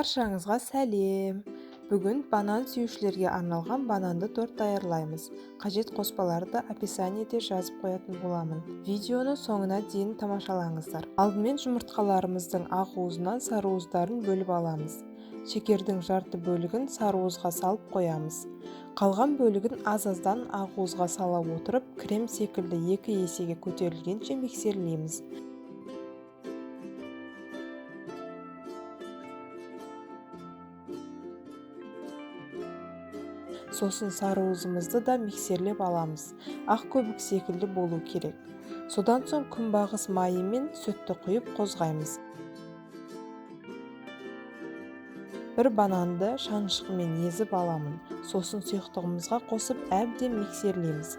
Баршаңызға сәлем! Бүгін банан сүюшілерге арналған бананды торт даярлаймыз. Қажет қоспаларды описаниеде жазып қоятын боламын. Видеоны соңына дейін тамашалаңыздар. Алдымен жұмыртқаларымыздың ақуызынан сарыуыздарын бөліп аламыз. Шекердің жарты бөлігін сарыуызға салып қоямыз. Қалған бөлігін аз-аздан ақуызға сала отырып, крем секілді 2 есеге көтерілгенше миксерлейміз. Сосын сарыуызымызды да миксерлеп аламыз. Ақ көбік секілді болу керек. Содан соң күнбағыс майы мен сүтті құйып қозғаймыз. Бір бананды шанышқымен езіп аламын. Сосын сұйықтығымызға қосып әбден миксерлейміз.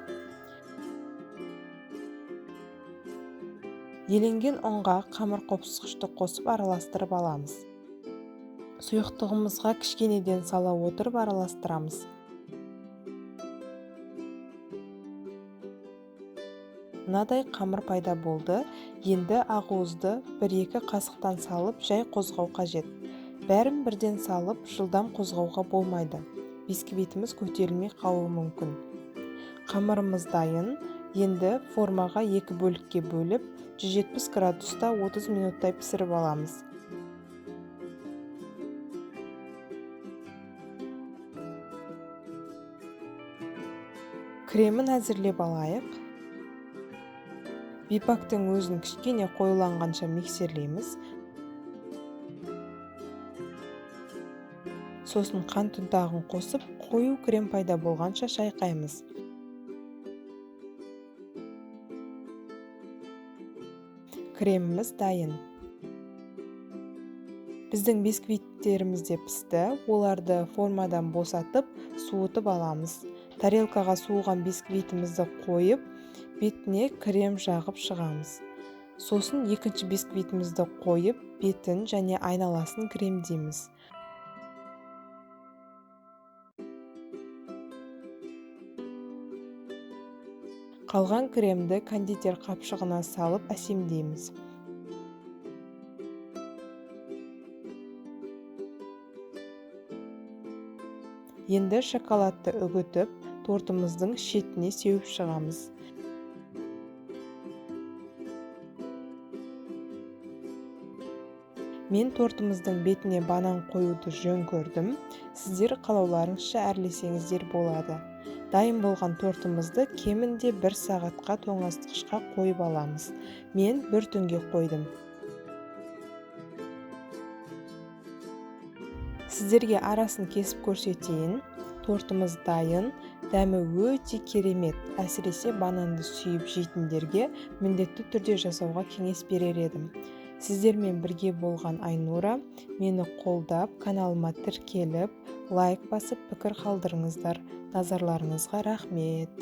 Еленген ұнға қамыр қопсытқышты қосып араластырып аламыз. Сұйықтығымызға кішкенеден сала отырып араластырамыз. Мынадай қамыр пайда болды. Енді ақуызды 1-2 қасықтан салып жай қозғау қажет. Бәрін бірден салып жылдам қозғауға болмайды. Бисквитіміз көтерілмей қалуы мүмкін. Қамырымыз дайын. Енді формаға 2 бөлікке бөліп, 170 градуста 30 минуттай пісіріп аламыз. Кремін әзірлеп алайық. Бипактың өзін кішкене қоюланғанша миксерлейміз. Сосын қант ұнтағын қосып, қою крем пайда болғанша шайқаймыз. Креміміз дайын. Біздің бисквиттеріміз де пісті. Оларды формадан босатып, суытып аламыз. Тарелкаға суыған бисквитімізді қойып, бетіне крем жағып шығамыз. Сосын екінші бисквитімізді қойып, бетін және айналасын кремдейміз. Қалған кремді кондитер қапшығына салып әсемдейміз. Енді шоколадты үгітіп, тортымыздың шетіне сеуіп шығамыз. Мен тортымыздың бетіне банан қоюды жөн көрдім. Сіздер қалауларыңызша әрлесеңіздер болады. Дайын болған тортымызды кемінде 1 сағатқа тоңазытқышқа қойып аламыз. Мен 1 түнге қойдым. Сіздерге арасын кесіп көрсетейін. Тортымыз дайын, дәмі өте керемет. Әсіресе бананды сүйіп жейтіндерге міндетті түрде жасауға кеңес берер едім. Сіздермен бірге болған Айнура, мені қолдап, каналыма тіркеліп, лайк басып, пікір қалдырыңыздар. Назарларыңызға рахмет.